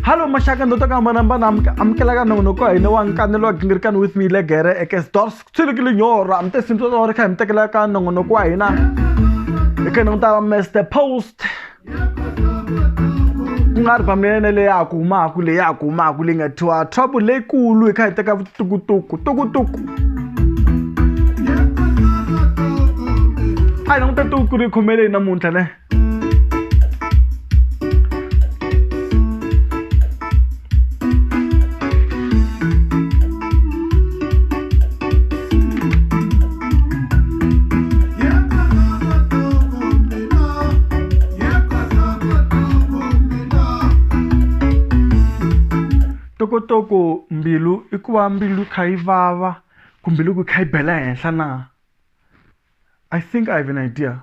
Hallo maxaka ndo to ka hambanahambana amukelaka nongonoko wa hina wa nkanelo wa gingirikani with me legere ekesdors tshilikile nyoro amte simtso ri kha hi mi tekela ka nongonoko wa hina hi kha hi languta Mr Post ku nga album yena leyi ya ha ku humaku leyi ya ha ku humaku leyi nga thyiwa trouble leyikulu hi kha hi teka tukutuku tukutuku a hi languta tuku ri khomeleni namuntlha ne. Tokotoko mbilu i ku va mbilu yi kha yi vava kumbe loko yi kha yi bela henhla na? I think I have an idea.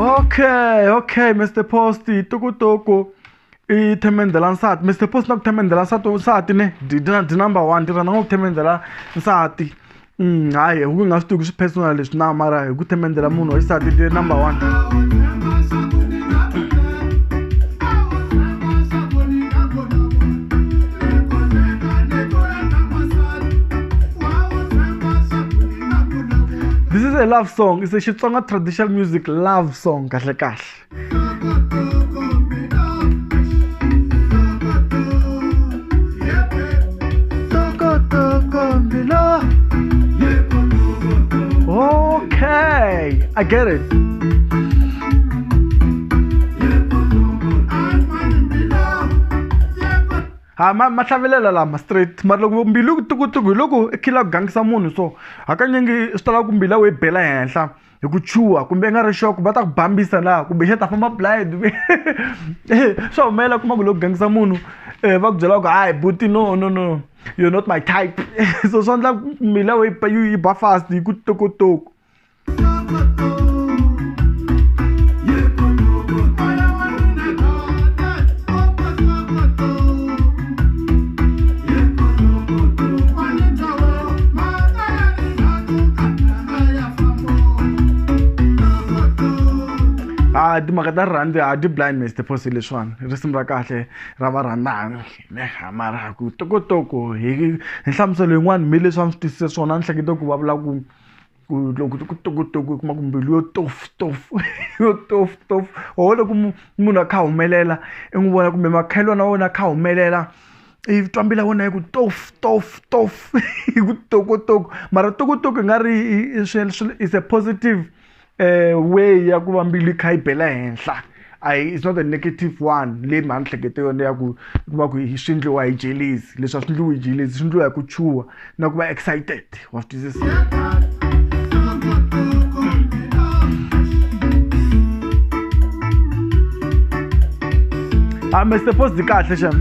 Okay, okay, Mr. Post, tukutuku i themendhela nsati. Mr. Post na ku themendhela nsati nsati ne di number one ti rhandza ngo ku themendhela nsati. Hayi hi ku nga swi tivi ku swi personal leswi na mara hi ku themendhela munhu wa xisati ti number one. This is a love song. It's a Xitsonga traditional music love song kahle kahle. Okay, I get it. Ha ma mahlavelela lama straight mara loko mbilu tukutuku hi loko i khila ku gangisa munhu so hakanyingi swi tala ku mbilu ya wena yi bela henhla hi ku chuha kumbe i nga ri sure ku va ta ku bambisa na kumbe xa ta famba blind swa humelela kuma ku loko gangisa munhu va ku byela ku hayi buti no no no you're not my type so swi endla mbilu ya wena yi ba fast hi ku tukutuku. A timhaka ta rirhandzu a ti blind Mr Post leswiwani i risimu ra kahle ra varhandzani mara ku tokotoku hi nhlamuselo yin'wani mi leswi a ni swi twisise swona a ni hleketa ku va vula ku ku loko ku tokotoku u kuma ku mbilu yo tofu tofu yo tofu tofu ho loko munhu a kha a humelela i n'wi vona kumbe makhelwani wa wena a kha a humelela i twa mbilu ya wena yi ku tofu tofu tofu hi ku tokotoku mara tokotoku i nga ri is a positive way ya ku va mbilu yi kha yi bela henhla a hi it's not a negative one leyi mhani hlekete yona ya ku ku va ku hi swi endliwa hi jealousy leswi a swi endliwi hi jealousy swi endliwa hi ku chuha na ku va excited wa swi twisisa. A Mr Post yi kahle xem.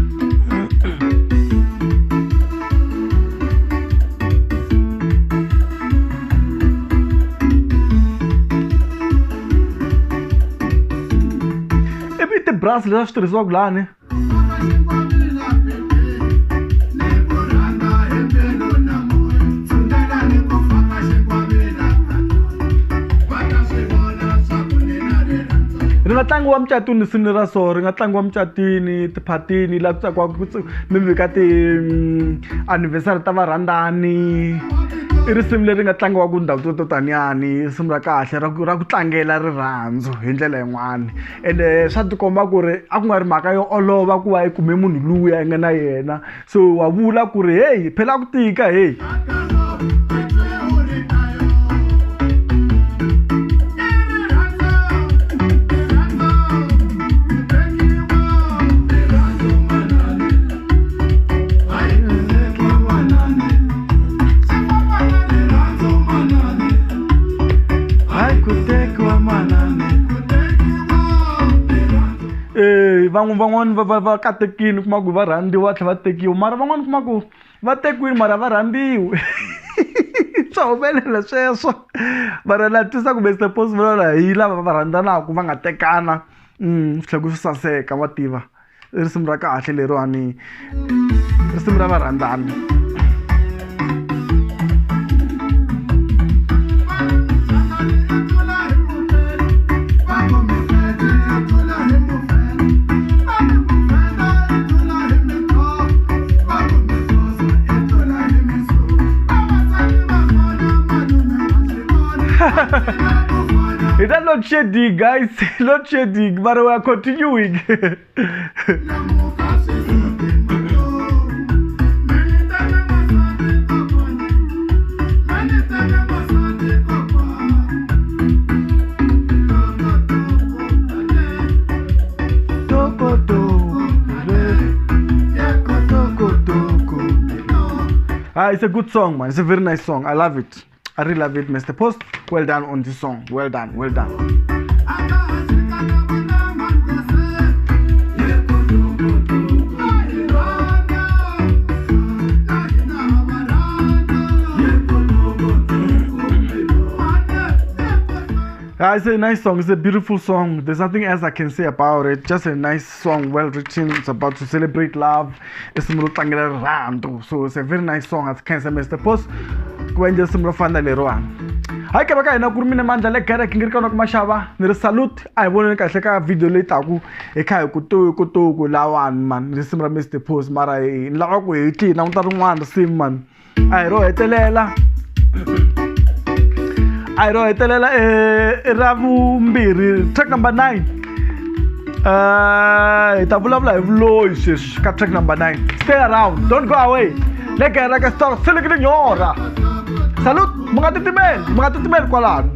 I ti-brass leswi a swi tirhisiwaka lani. Ri nga tlangiwa mucatwini risimu ra so ri nga tlangiwa mucatwini tiphatini laha ku tsakiwaka maybe ka ti-anniversary ta varhandzani i risimu leri nga tlangiwaka ndhawu to to taniyani i risimu ra kahle ra ku ra ku tlangela rirhandzu hi ndlela yin'wani ende swa tikomba ku ri a ku nga ri mhaka yo olova ku va i kume munhu luya i nga na yena so wa vula ku ri heyi phela ku tika heyi. Van'wani va va katekile u kuma ku va rhandziwa va tlhela va tekiwa mara van'wani u kuma ku va tekiwile mara va rhandziwi. Swa humelela sweswo mara la twisa ku Mr Post vulavula hi lava va rhandzanaka va nga tekana swi tlhela ku swi saseka wa tiva i risimu ra kahle leriwani risimu ra varhandzani. Is that load shedding, guys? Load shedding, but we are continuing. It's a good song, man. It's a very nice song. I love it. I really love it, Mr. Post. Well done on this song. Well done, well done. It's a nice song. It's a beautiful song. There's nothing else I can say about it. Just a nice song, well written. It's about to celebrate love. It's so it's a very nice song. As can say, Mr. Post. Ku endla risimu ro fana leriwani. Hayi ke va ka hina ku ri mina mandla le kereke ngi ri ka ku maxava ni ri salute a hi voneni kahle ka video leyi taku hi kha hi ku tuku lawani man risimu ra Mr Post mara hi ni lava ku hi tli languta rin'wana risimu man a hi ro hetelela a hi ro hetelela i ra vumbirhi track number 9 hi ta vulavula hi vuloyi sweswi ka track number 9. Stay around, don't go away. Le kereke star selekile nyora. Salute, mi nga titimeli kwalano.